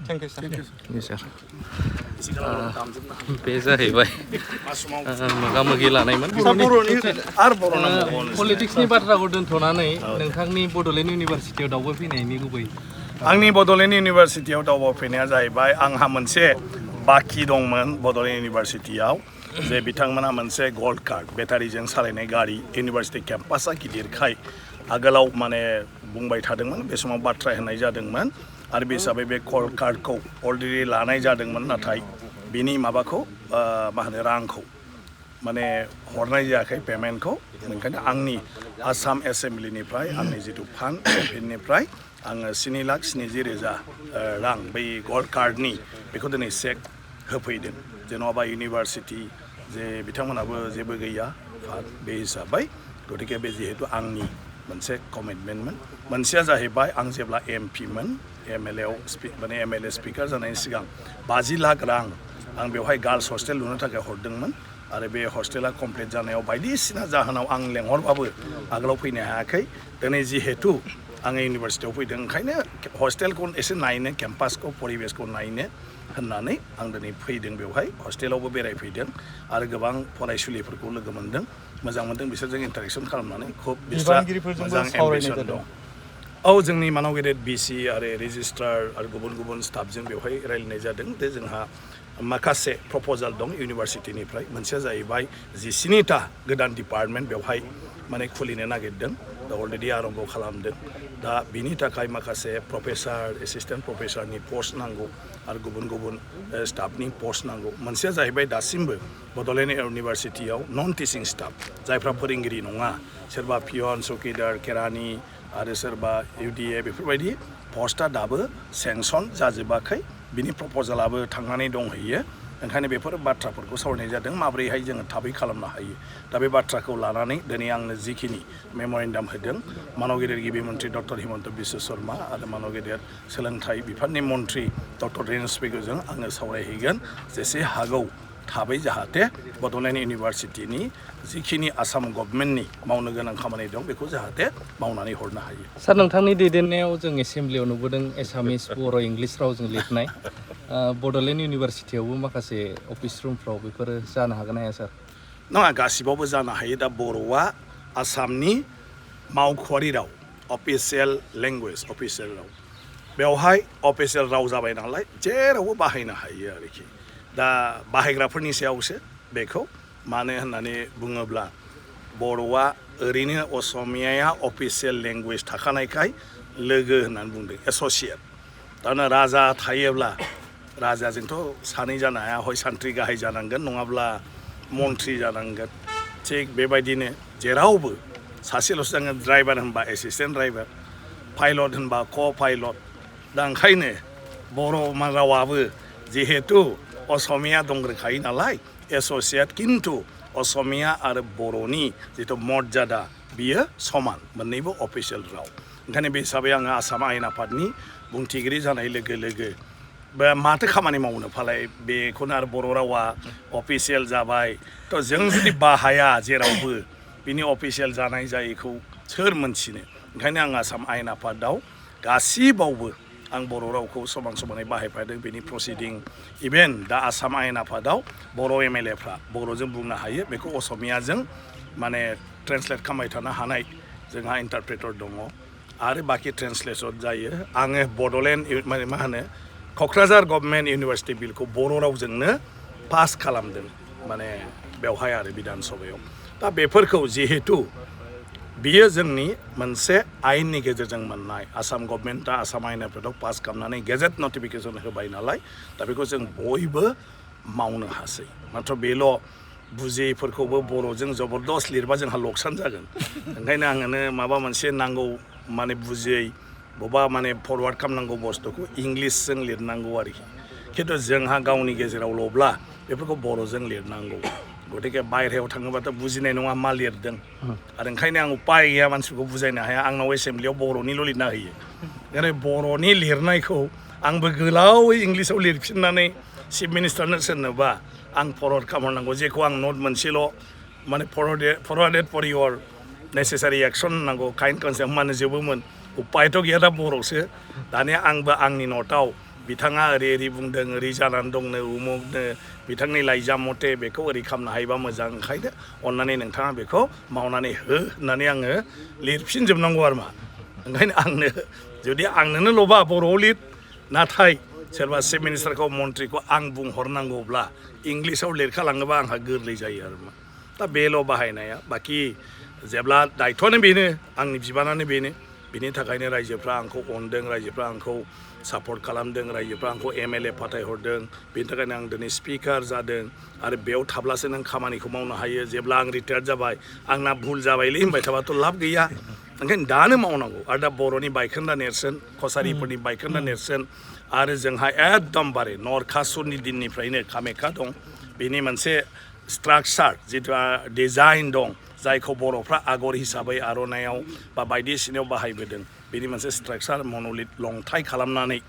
thank you सर बे जाहैबाय मोगा मोगि लानायमोन पलिटिक्सनि बाथ्राखौ दोनथ'नानै नोंथांनि बड'लेण्ड इउनिभारसिटियाव दावबायफैनायनि गुबै आंनि बड'लेण्ड इउनिभारसिटियाव दावबायफैनाया जाहैबाय आंहा मोनसे बाखि दंमोन बड'लेण्ड इउनिभारसिटियाव जे बिथांमोना मोनसे गल्ड कार्ड बेटारिजों सालायनाय गारि इउनिभारसिटि केम्पासआ गिदिरखाय आगोलाव माने बुंबाय थादोंमोन बे समाव बाथ्रा होनाय जादोंमोन आरो बे हिसाबै बे गल्ड कार्डखौ अलरेडि लानाय जादोंमोन नाथाय बिनि माबाखौ मा होनो रांखौ माने हरनाय जायाखै पेमेन्टखौ ओंखायनो आंनि आसाम एसेम्ब्लिनिफ्राय आंनि जिथु फान्ड बेनिफ्राय आङो 7,70,000 रां बै गल्ड कार्डनि बेखौ दिनै चेक होफैदों जेन'बा इउनिभारसिटि जे बिथांमोनाबो जेबो गैया बे हिसाबै गतिके बे जिहेतु आंनि मोनसे कमिटमेन्टमोन मोनसेया जाहैबाय आं जेब्ला एमपिमोन एमएलएआव माने एमएलए स्पिकार जानायनि सिगां 50 लाख रां आं बेवहाय गार्लस हस्टेल लुनो थाखाय हरदोंमोन आरो बे हस्टेला कमप्लिट जानायाव बायदिसिना जाहोनाव आं लेंहरबाबो आगोलाव फैनो हायाखै दिनै जिहेतु आङो इउनिभारसिटियाव फैदों ओंखायनो हस्टेलखौ एसे नायनो केम्पासखौ परिबेसखौ नायनो होननानै आं दिनै फैदों बेवहाय हस्टेलावबो बेरायफैदों आरो गोबां फरायसुलिफोरखौ लोगो मोनदों मोजां मोनदों बिसोरजों इन्टारेक्सन खालामनानै खुब बिस्रा मोजां एम्बिसन दं औ जोंनि मानाव गेदेर बिसि आरो रेजिस्ट्रार आरो गुबुन गुबुन स्टाफजों बेवहाय रायलायनाय जादों जे जोंहा माखासे प्रप'जाल दं इउनिभारसिटिनिफ्राय मोनसेया जाहैबाय 17टा गोदान डिपार्टमेन्ट बेवहाय माने खुलिनो नागिरदों दा अलरेडि आरम्भ खालामदों दा बिनि थाखाय माखासे प्रफेसार एसिस्टेन्ट प्रफेसारनि पस्ट नांगौ आरो गुबुन गुबुन स्टाफनि पस्ट नांगौ मोनसेया जाहैबाय दासिमबो बड'लेण्ड इउनिभारसिटियाव नन टिचिं स्टाफ जायफ्रा फोरोंगिरि नङा सोरबा पियन चौकिदार केरानि आरो सोरबा इउडिए बेफोरबायदि पस्टआ दाबो सेंसन जाजोबाखै बिनि प्रप'जालाबो थांनानै दंहैयो ओंखायनो बेफोर बाथ्राफोरखौ सावरायनाय जादों माबोरैहाय जोङो थाबै खालामनो हायो दा बे बाथ्राखौ लानानै दिनै आंनो जिखिनि मेम'रेन्डाम होदों मानव गेदेर गिबि मन्त्रि डक्टर हिमन्त बिश्व शर्मा आरो मानव गेदेर सोलोंथाइ बिफाननि मन्त्रि डक्टर रेनुस पेगुजों आङो सावरायहैगोन जेसे हागौ थाबै जाहाथे बड'लेण्ड इउनिभारसिटिनि जिखिनि आसाम गभर्नमेन्टनि मावनो गोनां खामानि दं बेखौ जाहाथे मावनानै हरनो हायो सार नोंथांनि दैदेननायाव जों एसेम्ब्लियाव नुबोदों एसामिस बर' इंलिस रावजों लिरनाय बड'लेण्ड इउनिभारसिटियावबो माखासे अफिस रुमफ्राव बेफोरो जानो हागोन ना हाया सार नङा गासिबावबो जानो हायो दा बर'आ आसामनि मावख'आरि राव अफिसियेल लेंगुवेज अफिसियेल राव बेवहाय अफिसियेल राव जाबाय नालाय जेरावबो बाहायनो हायो आरोखि दा बाहायग्राफोरनि सायावसो बेखौ मानो होननानै बुङोब्ला बर'आ ओरैनो असमियाया अफिसियेल लेंगुवेज थाखानायखाय लोगो होननानै बुंदों एस'सियेट दाना राजा थायोब्ला राजाजोंथ' सानै जानो हाया हय सान्थ्रि गाहाय जानांगोन नङाब्ला मन्थ्रि जानांगोन थिग बेबायदिनो जेरावबो सासेल'सो जागोन ड्राइभार होनबा एसिस्टेन्ट ड्राइभार पाइलट होनबा क' पाइलट दा ओंखायनो बर' रावाबो जिहेतु असमिया दंग्रोखायो नालाय एस'सियेट खिन्थु असमिया आरो बर'नि जिथु मर्यादा बियो समान मोननैबो अफिसियेल राव ओंखायनो बे हिसाबै आङो आसाम आयेन आफादनि बुंथिगिरि जानाय लोगो लोगो माथो खामानि मावनो फालाय बेखौनो आरो बर' रावा अफिसियेल जाबाय थ' जों जुदि बाहाया जेरावबो बिनि अफिसियेल जानाय जायैखौ सोर मोनथिनो ओंखायनो आं आसाम आयेन आफादाव गासिबावबो आं बर' रावखौ समान समानै बाहायफादों बेनि प्रसिडिं इभेन दा आसाम आयेन आफादाव बर' एमएलएफ्रा बर'जों बुंनो हायो बेखौ असमियाजों माने ट्रेन्सलेट खालामबाय थानो हानाय जोंहा इन्टारप्रेटर दङ आरो बाखि ट्रेन्सलेसन जायो आङो बड'लेण्ड मा होनो क'क्राझार गभर्नमेन्ट इउनिभारसिटि बिलखौ बर' रावजोंनो पास खालामदों माने बेवहाय आरो बिधान सभायाव दा बेफोरखौ जिहेतु बियो जोंनि मोनसे आयेननि गेजेरजों मोननाय आसाम गभर्नमेन्टआ आसाम आयेन आफादाव पास खालामनानै गेजेट नटिफिकेसन होबाय नालाय दा बेखौ जों बयबो मावनो हासै माथ्र बेल' बुजियैफोरखौबो बर'जों जबरदस्त लिरबा जोंहा लकसान जागोन ओंखायनो आङो माबा मोनसे नांगौ माने बुजियै बबेबा माने फरवार्ड खालामनांगौ बुस्थुखौ इंलिसजों लिरनांगौ आरोखि खिन्थु जोंहा गावनि गेजेरावल'ब्ला बेफोरखौ बर'जों लिरनांगौ गतिके बायहेरायाव थाङोबाथ' बुजिनाय नङा मा लिरदों आरो ओंखायनो आं उपाय गैया मानसिखौ बुजायनो हाया आंनाव एसेम्ब्लियाव बर'निल' लिरना होयो ओंखायनो बर'नि लिरनायखौ आंबो गोलावै इंलिसाव लिरफिननानै चिफ मिनिस्टारनो सोरनोबा आं फरवार्ड खालामहरनांगौ जेखौ आं नट मोनसेल' माने फरवार्डेड फर इयर नेसेसारि एक्सन होननांगौ काइन्ड कनसेप्ट मानो जोबोमोन उपायथ' गैया दा बर'सो दानिया आंबो आंनि नटआव बिथाङा ओरै ओरै बुंदों ओरै जानानै दंनो उमुगनो बिथांनि लाइजाम मथे बेखौ ओरै खालामनो हायोबा मोजां ओंखायनो अन्नानै नोंथाङा बेखौ मावनानै हो होननानै आङो लिरफिनजोबनांगौ आरो मा ओंखायनो आंनो जुदि आंनोनो ल'बा बर'आव लिर नाथाय सोरबा चिफ मिनिस्टारखौ मन्थ्रिखौ आं बुंहरनांगौब्ला इंलिसाव लिरखालाङोबा आंहा गोरलै जायो आरो मा दा बेल' बाहायनाया बाखि जेब्ला दायथ'आनो बेनो आंनि बिबानानो बेनो बिनि थाखायनो रायजोफ्रा आंखौ अनदों रायजोफ्रा आंखौ सापर्ट खालामदों रायजोफ्रा आंखौ MLA फाथायहरदों बिनि थाखायनो आं दिनै स्पिकार जादों आरो बेयाव थाब्लासो नों खामानिखौ मावनो हायो जेब्ला आं रिटायार्ड जाबाय आंना भुल जाबायलै होनबाय थाबाथ' लाब गैया ओंखायनो दानो मावनांगौ आरो दा बर'नि बायखोन्दा नेरसोन कसारिफोरनि बायखोन्दा नेरसोन आरो जोंहा एकदमबारे नरखासुरनि दिननिफ्रायनो कामाख्या दं बेनि मोनसे स्ट्राक्चार जिथु डिजाइन दं जायखौ बर'फ्रा आगर हिसाबै आर'नायाव बा बायदिसिनायाव बाहायबोदों बेनि मोनसे स्ट्राक्चार मन'लिथ लंथाइ खालामनानै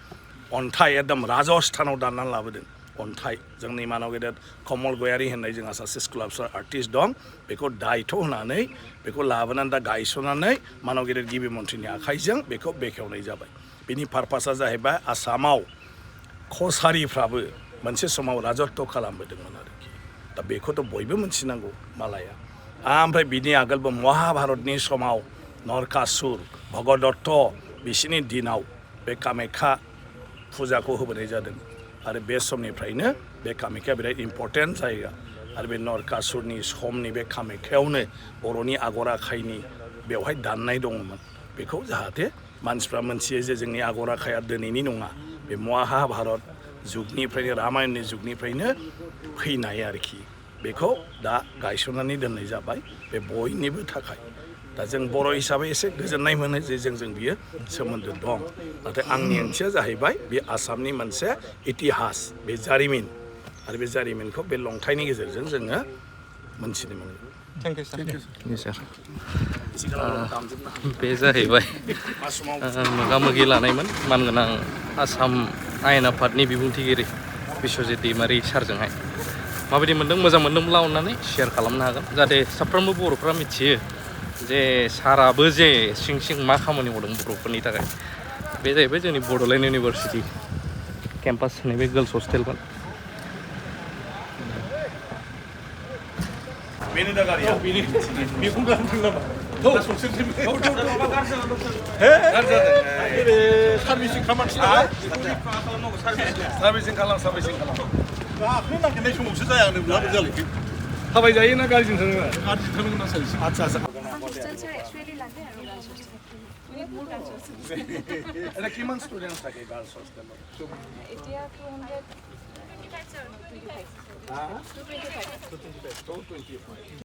अन्थाइ एकदम राजस्थानाव दाननानै लाबोदों अन्थाइ जोंनि मानाव गेदेर कमल गयारि होननाय जोंहा सासे स्काल्पचार आर्टिस्ट दं बेखौ दायथ' होनानै बेखौ लाबोनानै दा गायसननानै मानाव गेदेर गिबि मन्थ्रिनि आखाइजों बेखौ बेखेवनाय जाबाय बिनि पारपासा जाहैबाय आसामाव कसारिफ्राबो मोनसे समाव राजत्व खालामबोदोंमोन आरोखि दा बेखौथ' बयबो मिथिनांगौ मालाया ओमफ्राय बिनि आगोलबो महाभारतनि समाव नरकासुर भगदत्त बिसोरनि दिनाव बे कामाख्या फुजाखौ होबोनाय जादों आरो बे समनिफ्रायनो बे कामाख्या बिराद इम्परटेन्ट जायगा आरो बे नरकासुरनि समनि बे कामाख्यावनो बर'नि आगर आखाइनि बेवहाय दाननाय दङमोन बेखौ जाहाथे मानसिफ्रा मोनथियो जे जोंनि आगर आखाइया दिनैनि नङा बे महाभारत जुगनिफ्रायनो रामायणनि जुगनिफ्रायनो फैनाय आरोखि बेखौ दा गायसननानै दोननाय जाबाय बे बयनिबो थाखाय दा जों बर' हिसाबै एसे गोजोननाय मोनो जे जोंजों बियो सोमोन्दो दं नाथाय आंनि ओंथिया जाहैबाय बे आसामनि मोनसे इतिहास बे जारिमिन आरो बे जारिमिनखौ बे लंथाइनि गेजेरजों जोङो मोनथिनो मोनो थेंक इउ सार बे जाहैबाय मोगा मोगि लानायमोन मानगोनां आसाम आयेन आफादनि बिबुंथिगिरि बिस्वजित दैमारि सारजोंहाय माबायदि मोन्दों मोजां मोन्दोंब्ला अननानै शेयार खालामनो हागोन जाहाथे साफ्रोमबो बर'फ्रा मिथियो जे साराबो जे सिं सिं मा खामानि मावदों बर'फोरनि थाखाय बे जाहैबाय जोंनि बड'लेण्ड इउनिभारसिटि केम्पास होनाय बे गर्ल्स हस्टेलमोन बेनो दा गारिया बेखौ गारदों नामा सार्भिसिं खालाम गाखोनो नागिरनाय समावसो जाया होनोब्ला जालायखो थाबायजायो ना गारिजों थाङो गारिजों थांनो गोनां सार्भिसिं आচ্ছা এটা কিমান ষ্টুডেন্ট থাকে গার্লস হোস্টেলত এতিয়া 225